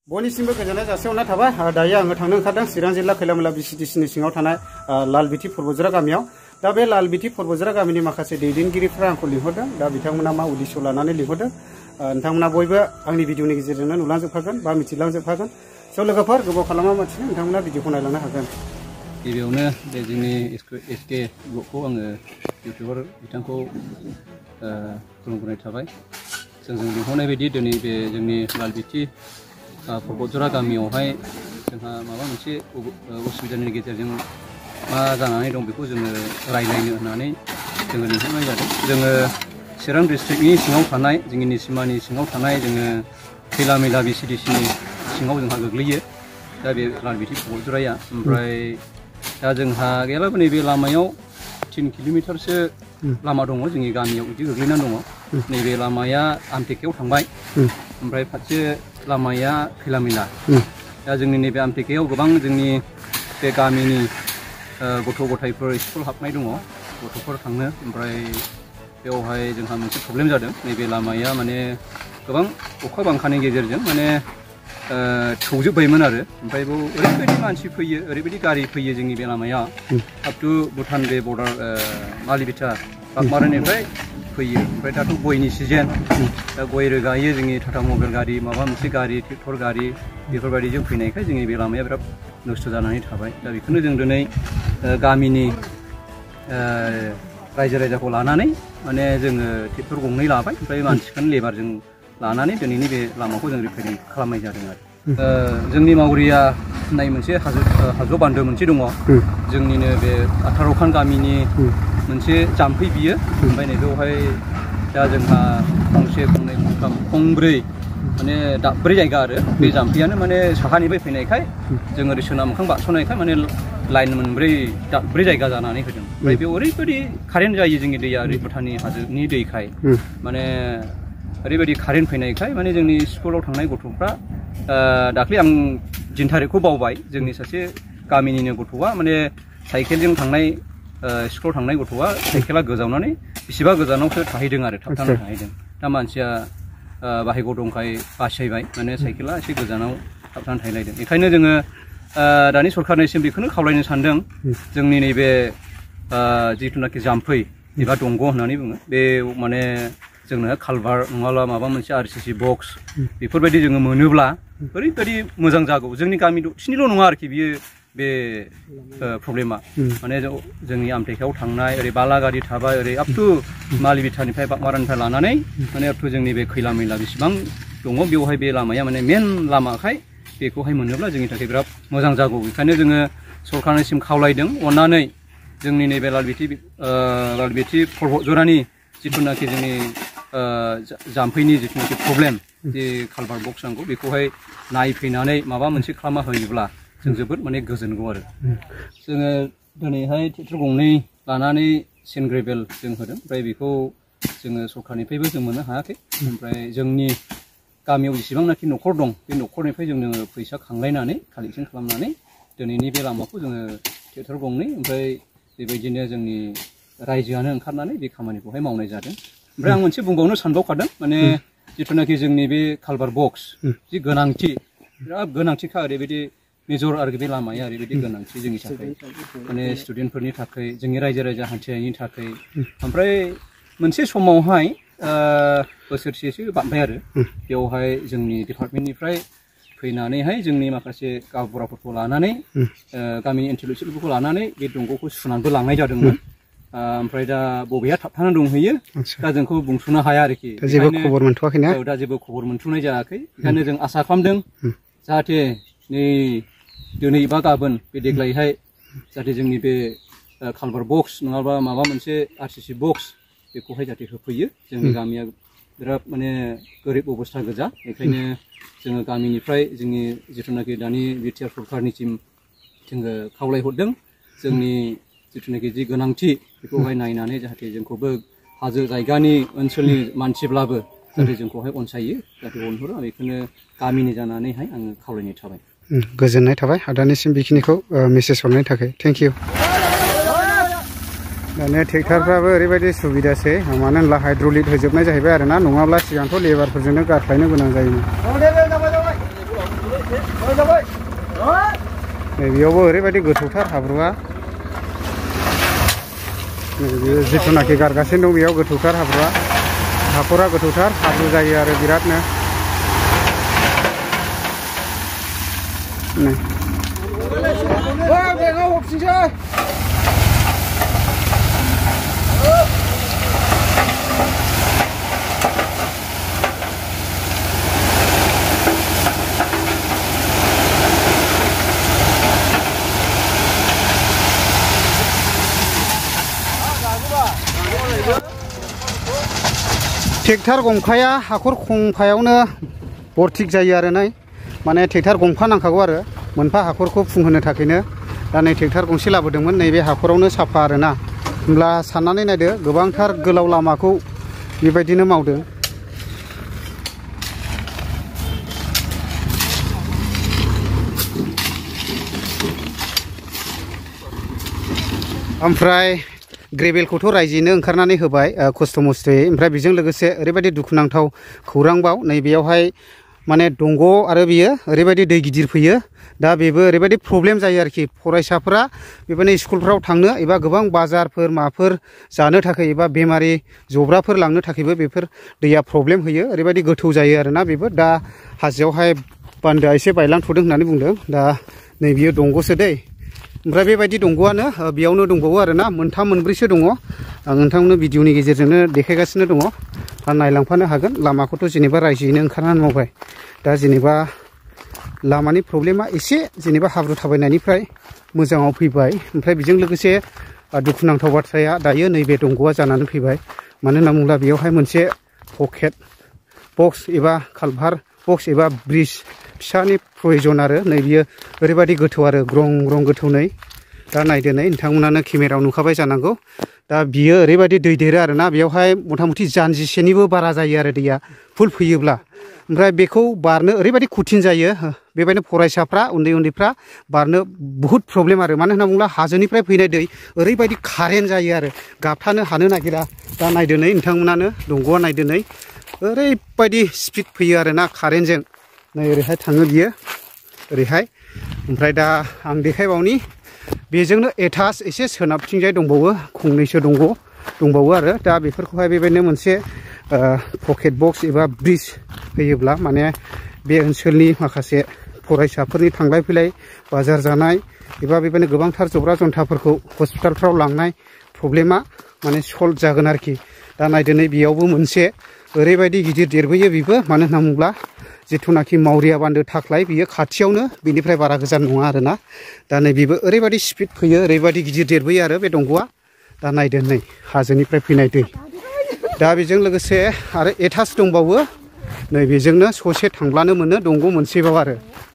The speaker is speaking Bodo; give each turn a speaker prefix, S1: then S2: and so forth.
S1: बयनिसिमबो गोजोननाय जासिहरनाय थाबाय। दायो आङो थांनो ओंखारदों चिरां जिल्ला खैलामैला बिसिडिसिनि सिङाव थानाय लालबिथि फरबजरा गामियाव। दा बे लालबिथि फरबजरा गामिनि माखासे दैदेनगिरिफ्रा आंखौ लिंहरदों। दा बिथांमोना मा उद्देश्य लानानै लिंहरदों नोंथांमोना बयबो आंनि भिडिअनि गेजेरजोंनो नुलांजोबखागोन बा मिथिलांजोबखागोन। स' लोगोफोर गोबाव खालामा मानसिनो नोंथांमोना भिडिअखौ नायलांनो हागोन।
S2: गिबियावनो बे जोंनि एसके ब्लगखौ आङो इउटिउबार बिथांखौ खुलुमनाय थाबाय। जोंजों लिंहरनाय बायदि दिनै बे जोंनि लालबिथि फरबजरा गामियावहाय जोंहा माबा मोनसे उसुबिदानि गेजेरजों मा जानानै दं बेखौ जोङो रायज्लायनो होननानै जोङो लिंहरनाय जादों। जोङो चिरां डिस्ट्रिक्टनि सिङाव थानाय जोंनि निसिमानि सिङाव थानाय जोङो खैलामैला बिसिडिसिनि सिङाव जोंहा गोग्लैयो। दा बे लालबिथि फरबजराया ओमफ्राय दा जोंहा गैयाब्लाबो नैबे लामायाव 3 किल'मिटारसो लामा दङ जोंनि गामियाव बिदि गोग्लैनानै दङ। नैबे लामाया आमटेकायाव थांबाय ओमफ्राय फारसे लामाया खैलामैला। दा जोंनि नैबे आमटेकायाव गोबां जोंनि बे गामिनि गथ' गथायफोर स्कुल हाबनाय दङ गथ'फोर थांनो। ओमफ्राय बेवहाय जोंहा मोनसे प्रब्लेम जादों। नैबे लामाया माने गोबां अखा बांखानि गेजेरजों माने थौजोब्बायमोन आरो ओमफ्राय बेयाव ओरैबायदि मानसि फैयो ओरैबायदि गारि फैयो जोंनि बे लामाया आप टु भुटान बे बर्डार मालिबिथा बागमारानिफ्राय फैयो। ओमफ्राय दाथ' गयनि सिजेन, दा गय रोगायो जोंनि टाटा मबाइल गारि माबा मोनसे गारि ट्रेक्टर गारि बेफोरबायदिजों फैनायखाय जोंनि बे लामाया बिराद नस्थ' जानानै थाबाय। दा बेखौनो जों दिनै गामिनि रायजो राजाखौ लानानै माने जोङो ट्रेक्टर गंनै लाबाय ओमफ्राय मानसिखौनो लेबारजों लानानै दिनैनि बे लामाखौ जों रिपेयारिं खालामनाय जादों आरो। जोंनि मावरिया होननाय मोनसे हाजो बान्दो मोनसे दङ जोंनिनो बे 18 खान गामिनि मोनसे जाम्फै बियो। ओमफ्राय नैबेवहाय दा जोंहा गंसे गंनै गंथाम गंब्रै माने दाब्रै जायगा आरो बे जाम्फैयानो माने साहानिफ्राय फैनायखाय जों ओरै सोनाब मोखां बारस'नायखाय माने लाइन मोनब्रै दाब्रै जायगा जानानै होदों। ओमफ्राय बेयाव ओरैबायदि कारेन्ट जायो जोंनि दैया ओरै भुटाननि हाजोनि दैखाय माने ओरैबायदि कारेन्ट फैनायखाय माने जोंनि स्कुलाव थांनाय गथ'फ्रा दाख्लै आं दिन थारिखखौ बावबाय जोंनि सासे गामिनिनो गथ'आ माने साइकेलजों थांनाय स्कुलाव थांनाय गथ'आ साइकेला गोजावनानै बेसेबा गोजानावसो थाहैदों आरो थाबथानानै थाहैदों। दा मानसिया बाहायगौ दंखाय बासायबाय माने साइकेला एसे गोजानाव थाबथानानै थाहैलायदों। बेखायनो जोङो दानि सरकारनिसिम बेखौनो खावलायनो सानदों जोंनि नैबे जिथुनाखि जाम्फै एबा दंग' होननानै बुङो बे माने जोंनो कालभार नङाब्ला माबा मोनसे RCC बक्स बेफोरबायदि जोङो मोनोब्ला ओरैबायदि मोजां जागौ। जोंनि गामि दरसेनिल' नङा आरोखि बियो बे प्रब्लेमा माने जोंनि आमटेकायाव थांनाय ओरै बालागारि थाबाय ओरै आप टु मालिबिथानिफ्राय बागमारानिफ्राय लानानै माने आप टु जोंनि बे खैलामैला बेसेबां दङ बेवहाय बे लामाया माने मेन लामाखाय बेखौहाय मोनोब्ला जोंनि थाखाय बिराद मोजां जागौ। बेखायनो जोङो सरकारनिसिम खावलायदों अननानै जोंनि नैबे लालबिथि फरबजरानि जिथुनाखि जोंनि जाम्फैनि जिथुनाखि प्रब्लेम जे कालभार बक्स नांगौ बेखौहाय नायफैनानै माबा मोनसे खालामना होयोब्ला जों जोबोद माने गोजोनगौ आरो। जोङो दिनैहाय ट्रेक्टर गंनै लानानै सेन्ड ग्रेभेल जों होदों। ओमफ्राय बेखौ जोङो सरकारनिफ्रायबो जों मोननो हायाखै। ओमफ्राय जोंनि गामियाव जेसेबांनाखि न'खर दं बे न'खरनिफ्राय जोङो फैसा खांलायनानै कालेक्सन खालामनानै दिनैनि बे लामाखौ जोङो ट्रेक्टर गंनै ओमफ्राय बेबायदिनो जोंनि रायजोआनो ओंखारनानै बे खामानिखौहाय मावनाय जादों। ओमफ्राय आं मोनसे बुंबावनो सानबावखादों माने जिथुनाखि जोंनि बे कालभार बक्स जि गोनांथि बिराद गोनांथिखा ओरैबायदि मेजर आरो बे लामाया ओरैबायदि गोनांथि जोंनि थाखाय माने स्टुडेन्टफोरनि थाखाय जोंनि रायजो राजा हान्थिनायनि थाखाय। ओमफ्राय मोनसे समावहाय बोसोरसेसो बारबाय आरो बेवहाय जोंनि डिपार्टमेन्टनिफ्राय फैनानैहाय जोंनि माखासे गावबुराफोरखौ लानानै गामिनि इन्टेलेक्सुयेलफोरखौ लानानै बे दंग'खौ सुनानैबो लांनाय जादोंमोन। ओमफ्राय दा बबेया थाबथानानै दंहैयो दा जोंखौ बुंथ'नो हाया आरोखि।
S1: जेबो खबर मोनथ'वाखैना?
S2: दा जेबो खबर मोनथ'नाय जायाखै। बेखायनो जों आसा खालामदों जाहाथे नै दिनै बा गाबोन बे देग्लायहाय जाहाथे जोंनि बे कालभार बक्स नङाबा माबा मोनसे RCC बक्स बेखौहाय जाहाथे होफैयो। जोंनि गामिया बिराद माने गोरिब अबस्था गोजा। बेखायनो जोङो गामिनिफ्राय जोंनि जिथुनाखि दानि बिटिआर सरकारनिसिम जोङो खावलायहरदों जोंनि जिथुनाखि जि गोनांथि बेखौहाय नायनानै जाहाथे जोंखौबो हाजो जायगानि ओनसोलनि मानसिब्लाबो जाहाथे जोंखौहाय अनसायो जाहाथे अनहरो। बेखौनो गामिनि जानानैहाय आङो खावलायनाय थाबाय।
S1: गोजोननाय थाबाय आदानिसिम बेखिनिखौ मेसेज हरनायनि थाखाय थेंक इउ। दानिया ट्रेक्टरफ्राबो ओरैबायदि सुबिदासै मानो होनब्ला हाइड्रलिक होजोबनाय जाहैबाय आरोना नङाब्ला सिगांथ' लेबारफोरजोंनो गारख्लायनो गोनां जायोमोन। बेयावबो ओरैबायदि गोथौथार हाब्रुआ जिथुनाखि गारगासिनो दं बेयाव गोथौथार हाब्रुआ हाखरा गोथौथार हाब्रु जायो आरो बिरादनो ट्रेक्टर गंफाया हाखर खंफायावनो बरथिक जायो आरो नै माने ट्रेक्टर गंफा नांखागौ आरो मोनफा हाखरखौ फुंहोनो थाखायनो दा नै ट्रेक्टर गंसे लाबोदोंमोन नैबे हाखरावनो साफा आरोना होमब्ला साननानै नायदो गोबांथार गोलाव लामाखौ बेबायदिनो मावदों ओमफ्राय ग्रेभेलखौथ' रायजोयैनो ओंखारनानै होबाय खस्थ' मस्थ'यै ओमफ्राय बेजों लोगोसे ओरैबायदि दुखुनांथाव खौरांबाव नैबेयावहाय माने दंग' आरो बियो ओरैबायदि दै गिदिर फैयो दा बेबो ओरैबायदि प्रब्लेम जायो आरोखि फरायसाफोरा बेबायदिनो स्कुलफ्राव थांनो एबा गोबां बाजारफोर माफोर जानो थाखाय एबा बेमारि जब्राफोर लांनो थाखायबो बेफोर दैया प्रब्लेम होयो ओरैबायदि गोथौ जायो आरोना बेबो दा हाजोआवहाय बान्दोआ एसे बायलांथ'दों होननानै बुंदों दा नै बियो दंग'सो दै ओमफ्राय बेबायदि दंग'आनो बेयावनो दंबावो आरोना मोनथाम मोनब्रैसो दङ आं नोंथांमोननो भिडिअनि गेजेरजोंनो देखायगासिनो दङ दा नायलांफानो हागोन लामाखौथ' जेनेबा रायजोयैनो ओंखारनानै मावबाय दा जेनेबा लामानि प्रब्लेमा एसे जेनेबा हाब्रु थाबायनायनिफ्राय मोजाङाव फैबाय ओमफ्राय बेजों लोगोसे दुखुनांथाव बाथ्राया दायो नैबे दंग'आ जानानै फैबाय मानो होनना बुङोब्ला बेयावहाय मोनसे पकेट बक्स एबा कालभार बक्स एबा ब्रिज फिसानि प्रयजन आरो नै बियो ओरैबायदि गोथौ आरो ग्रं ग्रं गोथौ नै दा नायदो नै नोंथांमोनानो केमेरायाव नुखाबाय जानांगौ दा बियो ओरैबायदि दै देरो आरोना बेयावहाय मथा मथि जानजिसेनिबो बारा जायो आरो दैया फुल फैयोब्ला ओमफ्राय बेखौ बारनो ओरैबायदि कठिन जायो बेबायदिनो फरायसाफ्रा उन्दै उन्दैफ्रा बारनो बहुद प्रब्लेम आरो मानो होनना बुङोब्ला हाजोनिफ्राय फैनाय दै ओरैबायदि कारेन्ट जायो आरो गाबथानो हानो नागिरा दा नायदो नै नोंथांमोनानो दंग'आ नायदो नै ओरैबायदि स्पिड फैयो आरोना कारेन्टजों नै ओरैहाय थाङो बियो ओरैहाय ओमफ्राय दा आं देखायबावनि बेजोंनो एटाच एसे सोनाबथिंजाय दंबावो खंनैसो दंबावो आरो दा बेफोरखौहाय बेबायदिनो मोनसे पकेट बक्स एबा ब्रिज होयोब्ला माने बे ओनसोलनि माखासे फरायसाफोरनि थांलाय फैलाय बाजार जानाय एबा बेबायदिनो गोबांथार जब्रा जन्थाफोरखौ हस्पिटालफ्राव लांनाय प्रब्लेमा माने सल्भ जागोन आरोखि दा नायदो नै बेयावबो मोनसे ओरैबायदि गिदिर देरबोयो बेबो मानो होनना बुङोब्ला जिथुनाखि मावरिया बान्दो थाख्लाय बियो खाथियावनो बिनिफ्राय बारा गोजान नङा आरोना दा नै बेबो ओरैबायदि स्पिड फैयो ओरैबायदि गिदिर देरबोयो आरो बे दंग'आ दा नायदो नै हाजोनिफ्राय फैनाय दै दा बेजों लोगोसे आरो एटाच दंबावो नै बेजोंनो ससे थांब्लानो मोनो दंग' मोनसेबाव आरो